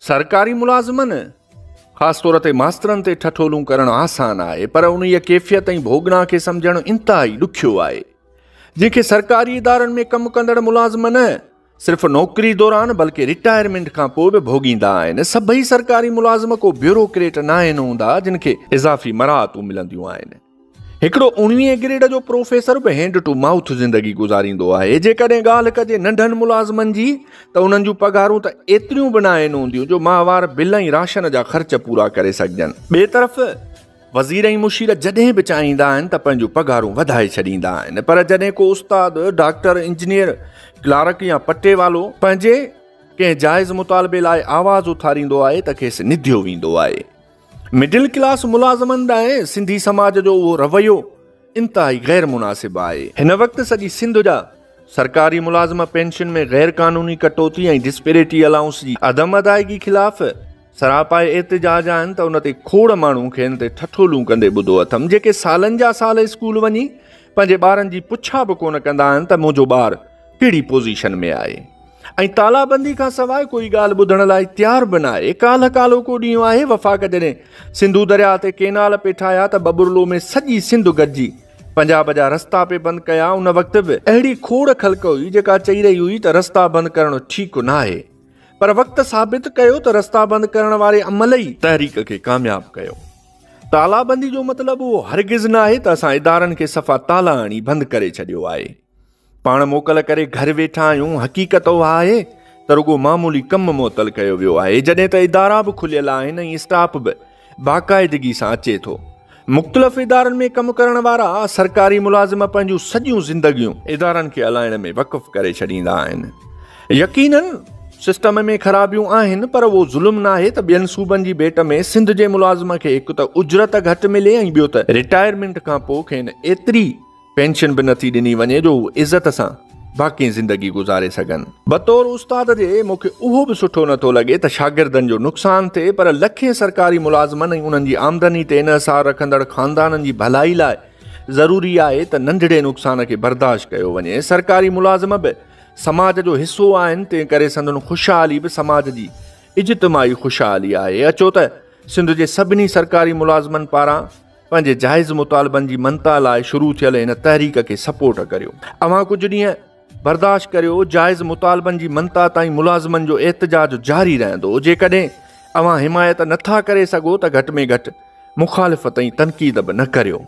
سرڪاري ملازمن، خاص طور تي ماسترن تي ٺٺولون ڪرڻ آسان آهي، پر انهيء ڪيفيت ۽ ڀوڳنا کي سمجهڻ انتهائي ڏکيو آهي، جنهن کي سرڪاري ادارن ۾ ڪم ڪندڙ ملازم نه صرف نوڪري دوران بلڪه رٽائرمينٽ کان پوء به ڀوڳيندا آهن. سڀئي سرڪاري ملازم ڪو بيوروڪريٽ ناهن هوندا، جن کي اضافي مراعتون ملنديون آهن. هڪڙو اوڻويهين گريڊ جو پروفيسر به هينڊ ٽو مائوٿ زندگي گذاريندو آهي. جيڪڏهن ڳالهه ڪجي ننڍن ملازمن جي ته انهن جون پگهارون ته ايتريون به ناهن هونديون جو ماهوار بل ۽ راشن جا خرچ پورا ڪري سگهجن. ٻئي طرف وزير ۽ مشير جڏهن به چاهيندا آهن ته پنهنجون پگهارون وڌائي ڇڏيندا آهن پر جڏهن ڪو استاد، ڊاڪٽر، انجنيئر، ڪلارڪ يا پٽيوالو پنهنجي ڪنهن جائز مطالبي لاء آواز اٿاريندو آهي ته کيس نڌيو ويندو آهي. مڊل ڪلاس ملازمن ڏانهن سنڌي سماج جو اهو رويو انتهائي غير مناسب آهي. هن وقت سڄي سنڌ جا سرڪاري ملازم پينشن ۾ غير قانوني ڪٽوتي ۽ ڊسپيريٽي الائونس جي عدم ادائيگي خلاف سراپائي احتجاج آهن ته ان تي کوڙ ماڻهو کين تي ٺٺولون ڪندي ٻڌو اٿم جيڪي سالن جا سال اسڪول وڃي پنهنجي ٻارن جي پڇا به ڪونه ڪندا آهن ته منهنجو ٻار ڪهڙي پوزيشن ۾ آهي ۽ تالابندي کان سواء ڪوئي ڳالهه ٻڌڻ لاء تيار به ناهي. ڪالهه ڪالهوڪو ڏينهن آهي، وفاق جڏهن سنڌو درياهه تي ڪينال پئي ٺاهيا ته ٻٻرلو ۾ سڄي سنڌ گڏجي پنجاب جا رستا پئي بند ڪيا، ان وقت به اهڙي کوڙ خلق هئي جيڪا چئي رهي هئي ته رستا بند ڪرڻ ٺيڪ ناهي پر وقت ثابت ڪيو ته رستا بند ڪرڻ واري عمل ئي تحريڪ کي ڪامياب ڪيو. تالابندي جو مطلب اهو هرگز ناهي ته اسان ادارن کي صفا تالا هڻي بند ڪري ڇڏيو آهي. پاڻ موڪل ڪري گهر ويٺا آهيون، حقيقت اها آهي ته رڳو معمولي ڪم معطل ڪيو ويو آهي، جڏهن ته ادارا به کليل آهن ۽ اسٽاف به باقاعدگي سان اچي ٿو. مختلف ادارن ۾ ڪم ڪرڻ وارا سرڪاري ملازم پنهنجون سڄيون زندگيون ادارن کي هلائڻ ۾ وقف ڪري ڇڏيندا آهن. يقينن سسٽم ۾ خرابيون آهن پر اهو ظلم ناهي ته ٻين صوبن جي ڀيٽ ۾ سنڌ جي ملازم کي هڪ ته اجرت گهٽ ملي ۽ ٻيو ته رٽائرمينٽ کانپوء کين ايتري پينشن به نٿي ڏني وڃي جو هو عزت سان باقي زندگي گذاري سگهن. بطور استاد جي مون کي اهو به سٺو نٿو لڳي ته شاگردن جو نقصان ٿئي پر لکين سرڪاري ملازمن ۽ انهن جي آمدني تي انحصار رکندڙ خاندانن جي ڀلائي لاء ضروري آهي ته ننڍڙي نقصان کي برداشت ڪيو وڃي. سرڪاري ملازم به سماج جو حصو آهن تنهن ڪري سندن خوشحالي به سماج جي اجتماعي خوشحالي آهي. اچو ته سنڌ جي سڀني سرڪاري ملازمن پاران پنهنجي جائز مطالبن جي مڃتا لاء شروع ٿيل هن تحريڪ کي سپورٽ ڪريو. اوهان ڪجهه ڏينهن برداشت ڪريو، جائز مطالبن جي مڃتا تائين ملازمن جو احتجاج جاري رهندو. جيڪڏهن اوهان حمايت نٿا ڪري سگهو ته گهٽ ۾ گهٽ مخالفت ۽ تنقيد به نه ڪريو.